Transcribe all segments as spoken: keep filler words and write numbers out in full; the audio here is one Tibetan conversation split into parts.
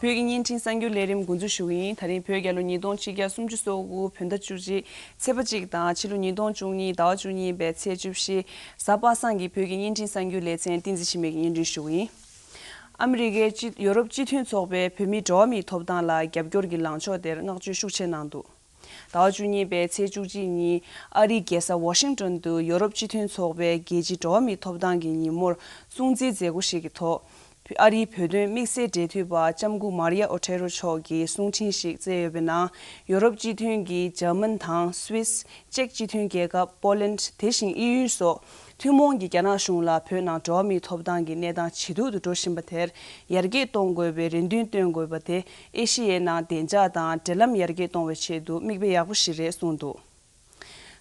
བོད་ཀྱི་བརྙན་འཕྲིན་གསར་འགྱུར་ལས་རིམ་འགོ་འཛུགས་ཞུ་གི་ཡིན། ད་རིང་བོད་རྒྱལ་ལོ་ཉིས་སྟོང་ཆིག་བརྒྱ་སུམ་ཅུ་སོ་དགུ་བོད་ཟླ་བཅུ་གཅིག་ཚེས་པ་གཅིག་དང་ཕྱི་ལོ་ཉིས་སྟོང་བཅུ་གཉིས་ཟླ་བ་བཅུ་གཉིས་པའི་ཚེས་བཅུ་བཞི་གཟའ་པ་སངས་ཀྱི་བོད་ཀྱི་བརྙན་འཕྲིན་གསར་འགྱུར་ལེ་ཚན་བསྟན་འཛིན་འཆི་མེད་ཀྱིས་སྙན་སྒྲོན་ཞུ་གི་ཡིན། ཨ་མི་རི་ཀའི་སྤྱི་ཡོ་རོབ་སྤྱི་མཐུན་ཚོགས་པས་བོད་མིའི་འགྲོ་བ་མིའི་ཐོབ་ཐང་ལ་རྒྱབ་སྐྱོར་གྱི་ལངས་ཕྱོགས་དེར་བསྔགས་བརྗོད་ཤུགས་ཆེ་གནང་འདུག་ཟླ་བ་བཅུ་གཉིས་པའི་ཚེས་བཅུ་གཅིག་ཉིན་ཨ་རིའི་རྒྱལ་ས་ཝ་ཤིང་ཏོན་དུ་ཡོ་རོབ་སྤྱི་མཐུན་ཚོགས་པའི་རྒྱལ་སྤྱིའི་འགྲོ་བ་མིའི་ཐོབ་ཐང་གི་ཉིན་མོར་སྲུང་བརྩིའི་མཛད་སྒོ་ཞིག་གི་ཐོག་ཨ་རིའི་བོད་དོན་དམིགས་བསལ་འབྲེལ་མཐུད་པ་ལྕམ་སྐུ་མཱ་རི་ཡ་ཨོ་ཐེ་རོ་མཆོག་གིས་གསུང་འཕྲིན་ཞིག་བསྩལ་ཡོད་པའི་ནང་། ཡོ་རོབ་སྤྱི་མཐུན་གྱིས་འཇར་མན་དང་སུད་སི། ཅེཀ་སྤྱི་མཐུན་རྒྱལ་ཁབ། པོ་ལན། དེ་བཞིན་དབྱིན་ཡུལ་སོགས་ཐུན་མོང་གིས་རྒྱ་ནག་གཞུང་ལ་བོད་ནང་འགྲོ་བ་མིའི་ཐོབ་ཐང་གི་གནས་སྟངས་ཇེ་སྡུག་ཏུ་འགྲོ་བཞིན་པ་དེར་ཡར་རྒྱས་གཏོང་དགོས་པའི་རེ་འདུན་བཏོན་དགོས་པ་དེ་ཨེ་ཤི་ཡའི་ནང་བདེ་འཇགས་དང་འབྲེལ་ལམ་ཡར་རྒྱས་གཏོང་བའི་ཆེད་དུ་མིག་དཔེ་ཡག་པོ་ཞིག་རེད་གསུངས་འདུག་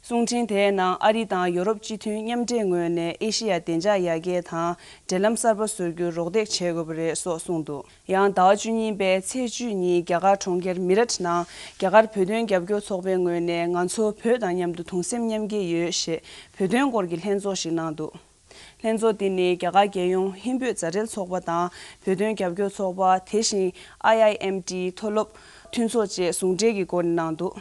གསུང་འཕྲིན་དེའི་ནང་ཨ་རི་དང་ཡོ་རོབ་སྤྱི་མཐུན་མཉམ་འབྲེལ་ངོས་ནས་ཨེ་ཤེ་ཡ་བདེ་འཇགས་ཡར་རྒྱས་དང་འབྲེལ་ལམ་གསར་པ་བཟོ་རྒྱུར་རོགས་འདེགས་བྱེད་དགོས་པ་རེད་སོགས་གསུངས་འདུག་ཡང་ཟླ་བ་བཅུ་གཉིས་པའི་ཚེས་བཅུ་ཉིན་རྒྱ་གར་གྲོང་ཁྱེར་མི་རཊ་ནང་རྒྱ་གར་བོད་དོན་རྒྱབ་སྐྱོར་ཚོགས་པའི་ངོས་ནས་ང་ཚོ་བོད་དང་མཉམ་དུ་གདུང་སེམས་མཉམ་སྐྱེད་ཡོད་ཞེས་བོད་དོན་སྐོར་གྱི་ལྷན་ཚོགས་ཤིག་གནང་འདུག་ལྷན་ཚོགས་འདི་ནི་རྒྱ་གར་རྒྱལ་ཡོངས་ཧིན་བོད་མཛའ་འབྲེལ་ཚོགས་པ་དང་བོད་དོན་རྒྱབ་སྐྱོར་ཚོགས་པ། དེ་བཞིན་ཨའི་ཨའི་ཨེམ་ཊི་མཐོ་སློབ་མཐུན་ཚོགས་བཅས་ཟུང་འབྲེལ་གྱི་སྒོ་ནས་གནང་འདུག་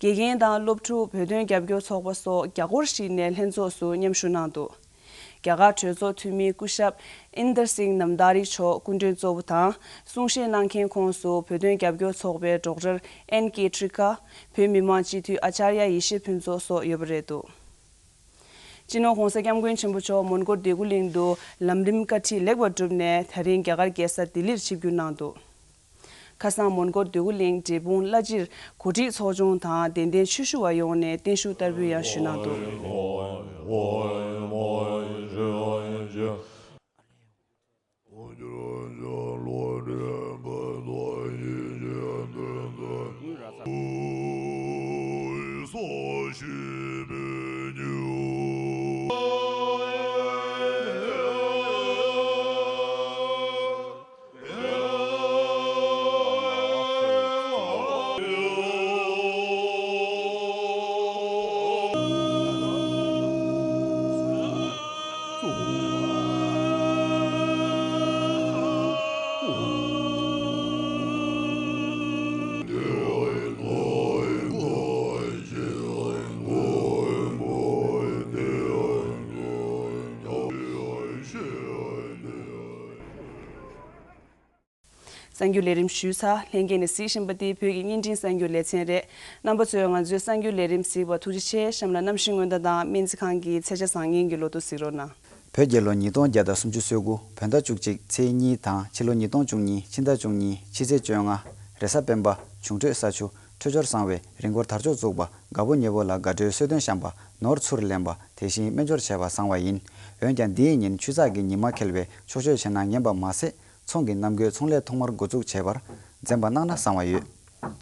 དགེ་རྒན་དང་སློབ་ཕྲུག་བོད་དོན་རྒྱབ་སྐྱོར་ཚོགས་པ་སོགས་བརྒྱ་སྐོར་ཞིག་ནས་ལྷན་ཚོགས་སུ་མཉམ་ཞུགས་གནང་འདུག་རྒྱ་གར་གྲོས་ཚོགས་འཐུས་མི་སྐུ་ཞབས་ཨིན་དར་སིང་ནམ་དཱ་རི་མཆོག་སྐུ་མགྲོན་གཙོ་བོ་དང་གསུང་བཤད་གནང་མཁན་ཁོངས་སུ་བོད་དོན་རྒྱབ་སྐྱོར་ཚོགས་པའི་ཌོག་ཊར་ཨེན་ཀེ་ཊི་རི་ཀ། བོད་མི་མང་སྤྱི་འཐུས་ཨ་ཅཱརྱ་ཡེ་ཤེས་ཕུན་ཚོགས་སོགས་ཡོད་པ་རེད་འདུག་སྤྱི་ནོར་༸གོང་ས་༸སྐྱབས་མགོན་ཆེན་པོ་མཆོག་མོན་གྷོ་འདོད་རྒུ་གླིང་དུ་ལམ་རིམ་བཀའ་ཁྲིད་ལེགས་པར་གྲུབ་ནས་ད་རིང་རྒྱ་གར་རྒྱལ་ས་ལྡི་ལིར་ཆིབས་བསྒྱུར་གནང་འདུག་ཁ་སང་མོན་གྷོ་འདོད་རྒུ་གླིང་འབྲས་སྤུངས་བླ་སྤྱིར་གོ་སྒྲིག་ཚོགས་ཆུང་དང་དད་ལྡན་ཆོས་ཞུ་བ་ཡོངས་ནས་བརྟན་བཞུགས་བསྟར་འབུལ་ཡང་ཞུས་གནང་འདུག་གསར་འགྱུར་ལས་རིམ་ཞུས་ཚར། ལྷན་རྒྱས་ནས་གཟིགས་བཞིན་པ་འདི་བོད་ཀྱི་བརྙན་འཕྲིན་གསར་འགྱུར་ལེ་ཚན་རེད། རྣམ་པ་ཚོས་ང་ཚོའི་གསར་འགྱུར་ལས་རིམ་གཟིགས་པར་ཐུགས་རྗེ་ཆེ། གཤམ་ལ་གནམ་གཤིས་སྔོན་བརྡ་དང་སྨན་རྩིས་ཁང་གི་ཚེས་ཆ་བཟང་ངན་གྱི་ལོ་ཐོ་གཟིགས་རོགས་གནང་། བོད་རྒྱལ་ལོ་ཉིས་སྟོང་བརྒྱ་དང་སུམ་ཅུ་སོ་དགུ་བོད་ཟླ་བཅུ་གཅིག་ཚེས་གཉིས་དང་ཕྱི་ལོ་ཉིས་སྟོང་བཅུ་གཉིས་ཕྱི་ཟླ་བཅུ་གཉིས་ཕྱི་ཚེས་བཅོ་ལྔ། རེས་གཟའ་སྤེན་པ། འབྱུང་འཕྲོད་ས་ཆུ། འཕྲོད་སྦྱོར་བཟང་བས་རི་མགོར་དར་ལྕོག་བཙུགས་པ། དགའ་པོ་ཉེ་པོ་ལ་དགའ་སྤྲོའི་གསོལ་སྟོན་བཤམས་པ། ནོར་ཚུར་ལེན་པ། དེ་བཞིན་སྨན་སྦྱོར་བྱས་པ་བཟང་བ་ཡིན། འོན་ཀྱང་འདིའི་ཉིན་ཆུ་ཚགས་ཀྱི་ཉི་མ་ཁེལ་བས་ཕྱོགས་བཅོས་བྱས་ན་ངན་པ་མ་ཟད། ཚོང་གི་གནམ་སྒོས་ཚོང་ལས་ཐོག་མར་འགོ་འཛུགས་བྱས་པར་འཛེམ་པ་གནང་ན་བཟང་བ་ཡོད།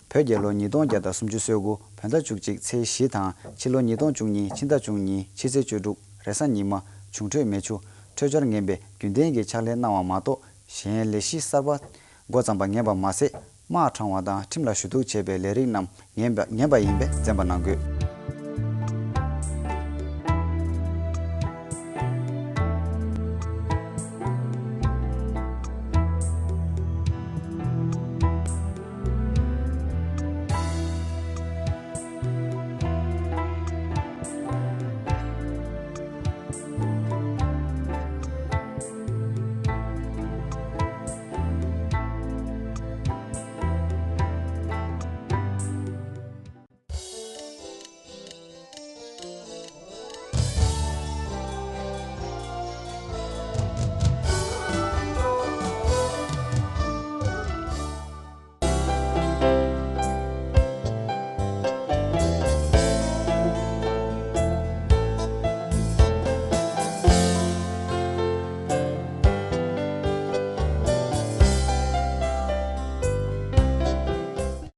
བོད་རྒྱལ་ལོ་ཉིས་སྟོང་བརྒྱ་དང་སུམ་ཅུ་སོ་དགུ་བོད་ཟླ་བཅུ་གཅིག་ཚེས་བཞི་དང་ཕྱི་ལོ་ཉིས་སྟོང་བཅུ་གཉིས་ཕྱི་ཟླ་བཅུ་གཉིས་ཕྱི་ཚེས་བཅུ་དྲུག་རེས་གཟའ་ཉི་མ། འབྱུང་འཕྲོད་མེ་ཆུ། འཕྲོད་སྦྱོར་ངན་པས་རྒྱུན་ལྡན་གྱི་ཕྱག་ལས་གནང་བ་མ་གཏོགས་གཞན་ལས་གཞི་གསར་པ་འགོ་བརྩམས་པ་ངན་པ་མ་ཟད། དམག་དྲངས་པ་དང་ཁྲིམས་ལ་ཞུ་གཏུག་བྱས་པའི་ལས་རིགས་རྣམས་ངན་པ་ངན་པ་ཡིན་པས་འཛེམ་པ་གནང་དགོས།